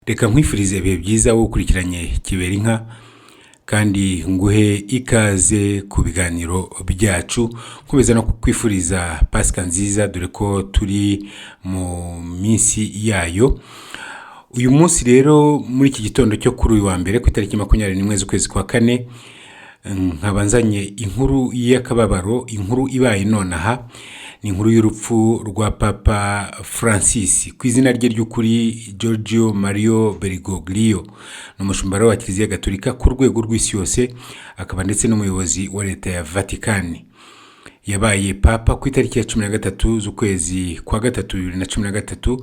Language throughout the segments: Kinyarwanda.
Reka nkwifurize ibihe byiza wowe ukurikiranye Kibera Inka, kandi nguhe ikaze ku biganiro byacu, nkomeza no kukwifuriza Pasika nziza, dore ko turi mu minsi yayo. Uyu munsi rero, muri iki gitondo cyo kuri uyu wa mbere, ku itariki 21 z'ukwezi kwa kane, nkaba nzanye inkuru y'akababaro, inkuru ibaye nonaha. Ni inkuru y'urupfu rwa Papa Francis, ku izina rye ry'ukuri Giorgio Mario Bergoglio. Ni umushumba wa Kiliziya Gatolika ku rwego rw'isi yose, akaba ndetse n'umuyobozi wa Leta ya Vatikani. Yabaye papa ku itariki ya 13 z'ukwezi kwa gatatu 2013.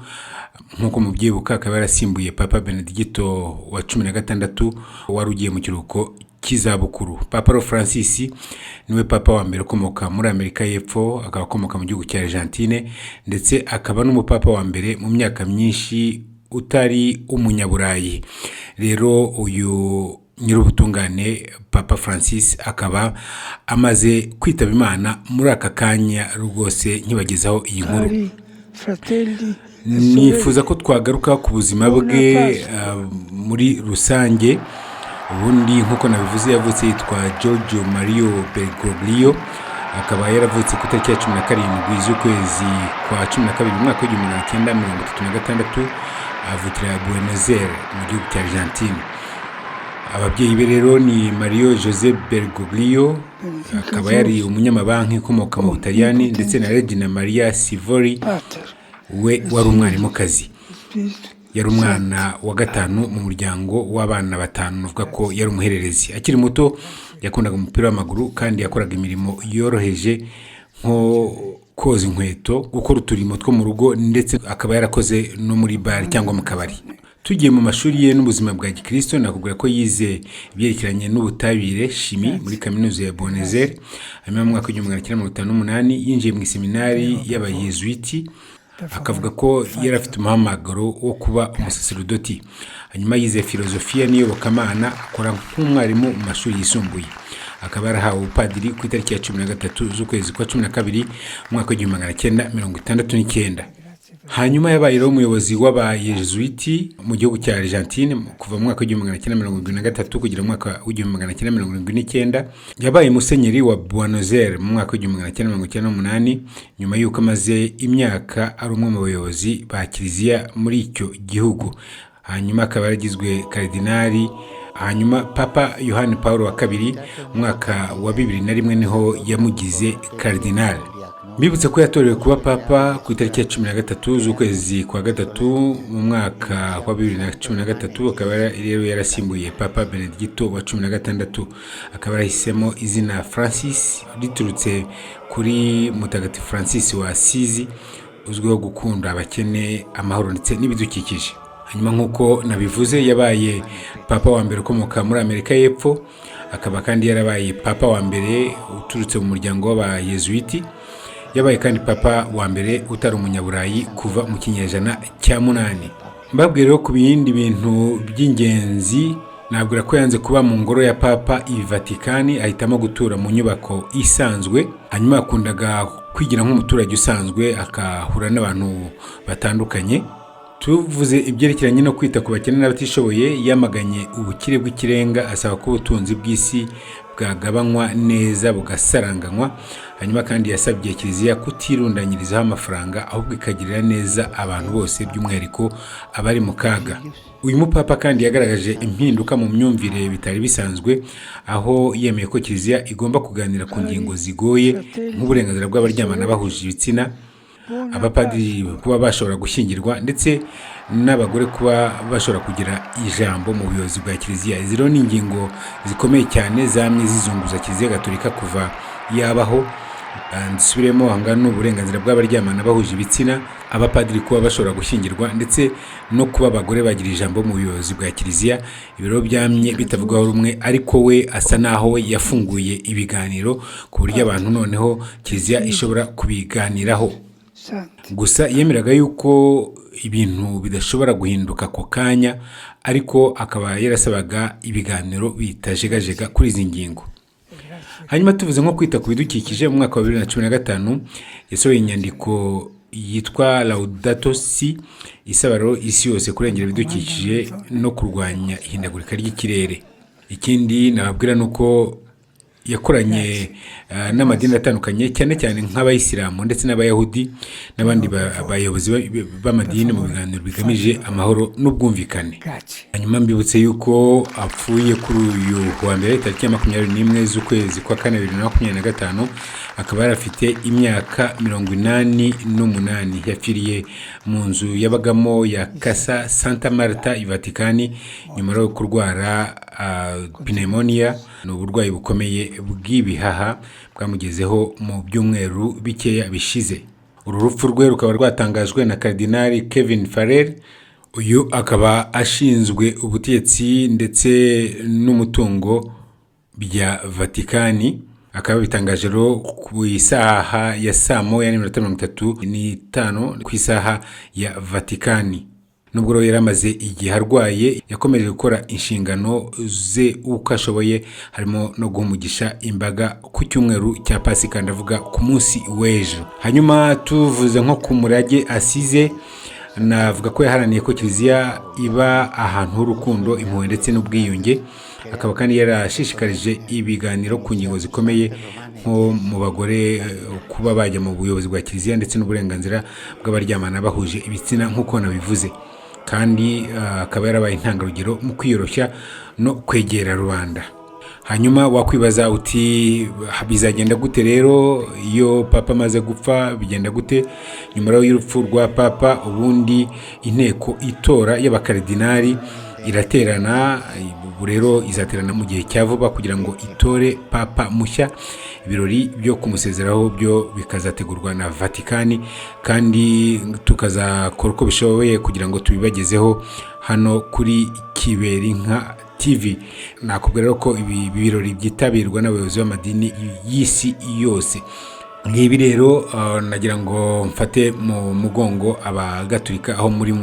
Nk'uko mubyibuka, akaba yarasimbuye Papa Benedigito wa 16 wari ugiye mu kiruhuko cy'izabukuru. Papa rero Francis niwe papa wa mbere ukomoka muri Amerika y'Epfo, akaba akomoka mu gihugu cya Argentine, ndetse akaba n'umupapa wa mbere mu myaka myinshi utari umunyaburayi. Rero uyu nyir'ubutungane Papa Francis akaba amaze kwitaba Imana muri aka kanya rwose nkibagezaho iyi nkuru. Cari fratelli e Nifuza sorelle, ko twagaruka ku buzima buona bwe Pasqua. muri rusange. Ubundi nk'uko nabivuze, yavutse yitwa Giorgio Mario Bergoglio, akaba yaravutse ku itariki ya 17 z'ukwezi kwa 12 mu mwaka w'1936, avukira Buenos Aires mu gihugu cya Argentine. Ababyeyi be rero ni Mario Jose Bergoglio, akaba yari umunyamabanki ukomoka mu Butaliyani, ndetse na Regina Maria Sivori, Pater we e wari Figlio umwarimukazi. e Spirito Yari Santo. umwana wa gatanu mu muryango w'abana batanu, nuvuga ko yari umuhererezi. Akiri muto yakundaga umupira w'amaguru, kandi yakoraga imirimo yoroheje nko koza inkweto, gukora uturimo two mu rugo, ndetse akaba yarakoze no muri bare cyangwa mu kabari. Tugiye mu mashuri ye n'ubuzima bwa gikristo, nakubwira ko yize ibyerekeranye n'ubutabire, chimie, muri Kaminuza ya Buenos Aires. Hanyuma mu mwaka w'1958 yinjiye mu iseminari y'Abayezuwiti, akavuga ko yari afite umuhamagaro wo kuba umusaserodoti. Hanyuma yize filozofiya n'iyobokamana, akora nk'umwarimu mu mashuri yisumbuye, akaba yarahawe ubupadiri ku itariki ya 13 z'ukwezi kwa 12 mu mwaka w'1969. Hanyuma yabaye rero umuyobozi w'Abayezuwiti mu gihugu cya Argentine kuva mu mwaka w'1973 kugera mu mwaka w'1979. Yabaye musenyeri wa Buenos Aires mu mwaka w'1998, nyuma y'uko amaze imyaka ari umwe mu bayobozi ba kiliziya muri icyo gihugu. Hanyuma akaba yaragizwe karidinali. Hanyuma Papa Yohani Paul wa kabiri mu mwaka wa 2001 niho yamugize karidinali. Mbibutse ko yatorewe kuba papa ku itariki ya 13 z'ukwezi kwa gatatu mu mwaka wa 2013, akaba rero yarasimbuye Papa Benedigito wa 16. Akaba yarahisemo izina Francis riturutse kuri Mutagatifu Francis wa Asizi, uzwiho gukunda abakene, amahoro ndetse n'ibidukikije. Hanyuma nk'uko nabivuze, yabaye papa wa mbere ukomoka muri Amerika y'Epfo, akaba kandi yarabaye papa wa mbere uturutse mu muryango w'Abayezuwiti. Yabaye kandi papa wa mbere utari umunyaburayi kuva mu kinyejana cya munani. Mbabwira rero ku bindi bintu by'ingenzi, nabwira ko yanze kuba mu ngoro ya papa i Vatikani, ahitamo gutura mu nyubako isanzwe. Hanyuma yakundaga kwigira nk'umuturage usanzwe, akahura n'abantu batandukanye. Tuvuze ibyerekeranye no kwita ku bakene n'abatishoboye, yamaganye ubukire bw'ikirenga, asaba ko ubutunzi bw'isi bwagabanywa neza bugasaranganywa. Hanyuma kandi yasabye kiliziya kutirundanyirizaho amafaranga, ahubwo ikagirira neza abantu bose, by'umwihariko abari mu kaga. Uyu mupapa kandi yagaragaje impinduka mu myumvire bitari bisanzwe, aho yemeye ko kiliziya igomba kuganira ku ngingo zigoye, nk'uburenganzira bw'abaryamana bahuje ibitsina, abapadiri kuba bashobora gushyingirwa, ndetse n'abagore kuba bashobora kugira ijambo mu buyobozi bwa kiliziya. Izi rero ni ingingo zikomeye cyane zamye zizunguza Kiliziya Gatolika kuva yabaho. Nsubiremo aha ngaha, ni uburenganzira bw'abaryamana bahuje ibitsina, abapadiri kuba bashobora gushyingirwa, ndetse no kuba abagore bagira ijambo mu buyobozi bwa kiliziya. Ibiro byamye bitavugwaho rumwe, ariko we asa naho we yafunguye ibiganiro ku buryo abantu noneho kiliziya ishobora kubiganiraho. Santi. Gusa yemeraga yuko ibintu bidashobora guhinduka ako kanya, ariko akaba yarasabaga ibiganiro bitajegajega kuri izi ngingo. Hanyuma tuvuze nko kwita ku bidukikije, mu mwaka wa 2015 yasohoye inyandiko yitwa Laudato Si, isaba rero isi yose kurengera ibidukikije no kurwanya ihindagurika ry'ikirere. Ikindi nababwira ni uko yakoranye n'amadini atandukanye, cyane cyane nk'abayisilamu ndetse n'abayahudi n'abandi bayobozi b'amadini mu biganiro bigamije amahoro n'ubwumvikane. Grazie. Hanyuma mbibutse yuko apfuye kuri uyu wa mbere, tariki ya 21 z'ukwezi kwa kane 2025, akaba yari afite imyaka 88. Yapfiriye mu nzu yabagamo ya Casa Santa Marta i Vatikani nyuma yo kurwara pneumonia. Ni uburwayi bukomeye bw'ibihaha bwamugezeho mu byumweru bikeya bishize. Uru rupfu rwe rukaba rwatangajwe na Karidinali Kevin Farrell. Uyu akaba ashinzwe ubutegetsi ndetse n'umutungo bya Vatikani, akaba bitangaje rero ku isaha ya 1:35 ku isaha ya Vatikani. Nubwo rero yari amaze igihe arwaye, yakomeje gukora inshingano ze uko ashoboye, harimo no guha umugisha imbaga ku cyumweru cya Pasika, ndavuga ku munsi w'ejo. Hanyuma tuvuze nko ku murage asize, navuga ko yaharaniye ko kiliziya iba ahantu h'urukundo, impuhwe ndetse n'ubwiyunge. Akaba kandi yarashishikarije ibiganiro ku ngingo zikomeye nko mu bagore kuba bajya mu buyobozi bwa kiliziya ndetse n'uburenganzira bw'abaryamana bahuje ibitsina, nk'uko nabivuze. Kandi akaba yarabaye intangarugero mu kwiyoroshya no kwegera rubanda. Hanyuma wakwibaza uti: "Bizagenda gute rero iyo papa amaze gupfa? Bigenda gute?" Nyuma rero y'urupfu rwa papa, ubundi inteko itora y'abakaridinari iraterana. Ubu rero izaterana mu gihe cya vuba kugira ngo itore papa mushya. Ibirori byo kumusezeraho byo bikazategurwa na Vatikani, kandi tukazakora uko bishoboye kugira ngo tubibagezeho hano kuri Kiberinka TV. Nakubwira rero ko ibi birori byitabirwa n'abayobozi b'amadini y'isi yose. Ngibi rero, nagira ngo mfate mu mugongo abagatulika aho muri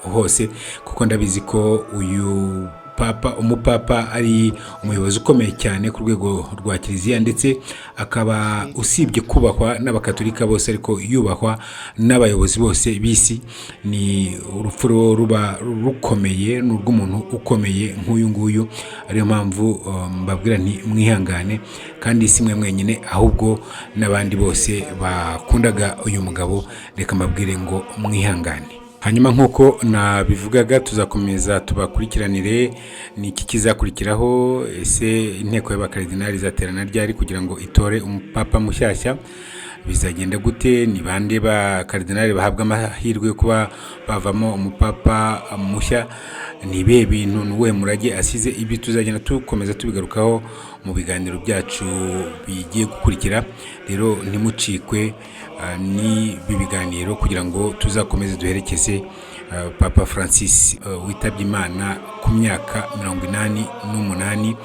hose, kuko ndabizi ko uyu papa, umupapa, ari umuyobozi ukomeye cyane ku rwego rwa kiliziya, ndetse akaba usibye kubahwa n'abakatolika bose, ariko yubahwa n'abayobozi bose b'isi. Ni urupfu ruba rukomeye, ni urw'umuntu ukomeye nk'uyu nguyu. Ariyo mpamvu mbabwira nti mwihangane, kandi si mwe mwenyine, ahubwo n'abandi bose bakundaga uyu mugabo, reka mbabwire ngo mwihangane. Hanyuma nk'uko nabivugaga, tuzakomeza tubakurikiranire ni iki kizakurikiraho. Ese inteko y'abakaridinali izaterana ryari kugira ngo itore umupapa mushyashya? Bizagenda gute? Ni bande ba karidinali bahabwa amahirwe yo kuba bavamo umupapa mushya? Ni ibihe bintu, ni uwuhe murage asize? Ibi tuzagenda tukomeza tubigarukaho mu biganiro byacu bigiye gukurikira. Rero ntimucikwe n'ibi biganiro kugira ngo tuzakomeze duherekeze Papa Francis witabye Imana ku myaka 88.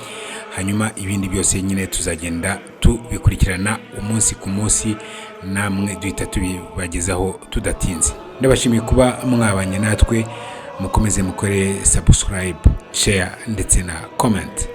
Hanyuma ibindi byose nyine tuzagenda tubikurikirana umunsi ku munsi, namwe duhita tubibagezaho tudatinze. Ndabashimiye kuba mwabanye natwe. Mukomeze mukore subscribe, share ndetse na comment.